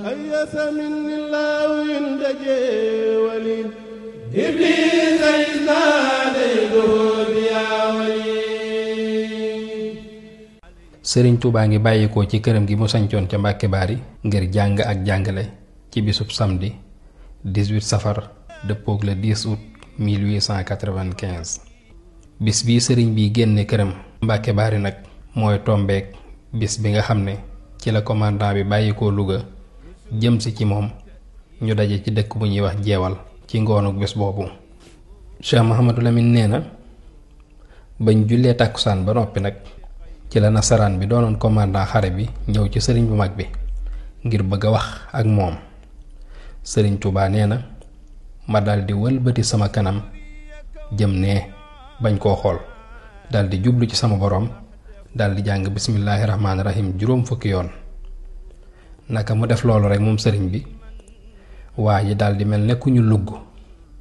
أيس من الله عند جولي إبليس إذ ناديته بيا ولي. Sëriñ Tuubaa ngi bàyyikoo ci këram gi mu sañcoon ca Mbàkke Baari ngir jàng ak jàngale ci bisub samedi 18 safar dëppoog le 10 août 1895. bis bii sëriñ bi génne këram Mbàkke Baari nag mooy tombeek bis bi nga xam ne ci la commandant bi bàyyikoo Louga jëm si ci moom ñu daje ci dëkk bu ñuy wax jeewal ci ngoonuk bés boobu. Cheikh Mouhamadou Lamine nee na bañ jullee tàkkusaan ba noppi nag ci la nasaraan bi doonoon commandant xare bi ñëw ci sëriñ bu mag bi ngir bëgg a wax ak moom. Sëriñ Tuubaa nee na ma daldi wëlbati sama kanam jëm nee bañ koo xool daldi jublu ci sama borom daldi jàng bismillaahi rahmaani rahim juróom fukki yoon. naka mu def loolu rek moom sëriñ bi waa ji daldi mel ne ku ñu lugg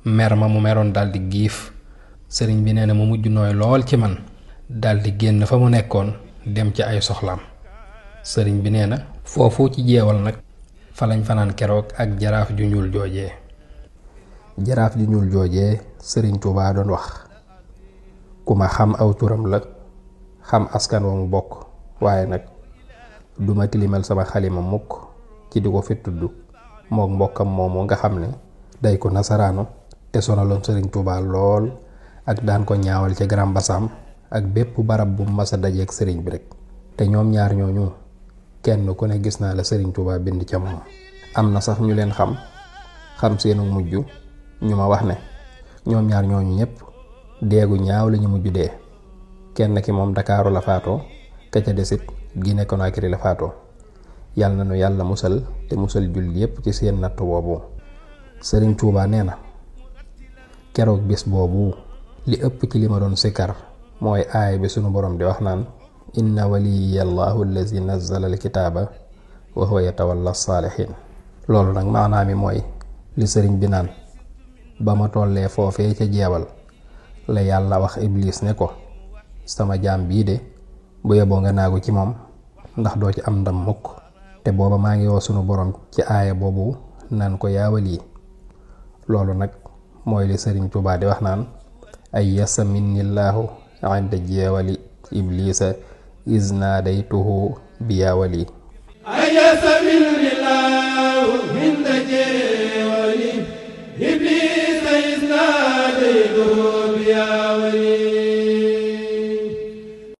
mer ma mu meroon daldi giif. sëriñ bi nee na mu mujj nooy lool ci man daldi génn fa mu nekkoon dem ci ay soxlaam. sëriñ bi nee na foofu ci jeewal nag fa lañ fanaan keroog ak jaraaf ju ñuul joojee. jaraaf ju ñuul joojee sëriñ Tuubaa doon wax ku ma xam aw turam la xam askan wa mu bokk waaye nag duma tilimal sama xalima mukk ci di ko fi tudd mook mbokkam moomu nga xam ne day ko nasaraanu te sonaloon sëriñ Tuubaa lool ak daan ko ñaawal ca Grand Bassam ak bépp barab bu masa dajeek sëriñ bi rek. te ñoom ñaar ñooñu kenn ku ne gis naa la sëriñ Tuubaa bind ca moom. am na sax ñu leen xam seenu mujj ñu ma wax ne ñoom ñaar ñooñu ñépp deegu ñaaw lañu mujj dee. kenn ki moom Dakaaru la faatoo ka ca desit Guinée Conakry la faatoo. yàlla na nu yàlla musal te musal jullit yépp ci seen natt boobu. sëriñ Tuubaa nee na keroog bis boobu li ëpp ci li ma doon sikkar mooy aaya bi sunu borom di wax naan inna waliyallahu allazi nazzala alkitaaba wa huwa yatawalla saalihin. loolu nag maanaa mi mooy li sëriñ bi naan ba ma tollee foofee ca jeewal la yàlla wax iblis ne ko sama jaam bii de bu yeboo nga naagu ci moom ndax doo ci am ndam mukk. te booba maa ngi woo sunu borom ci aaya boobu naan ko yaa wali. loolu nag mooy li sëriñ Tuubaa di wax naan ay yasa minnillaahu inda jeewali iblisa isnaadaytuhu bi yaa wali.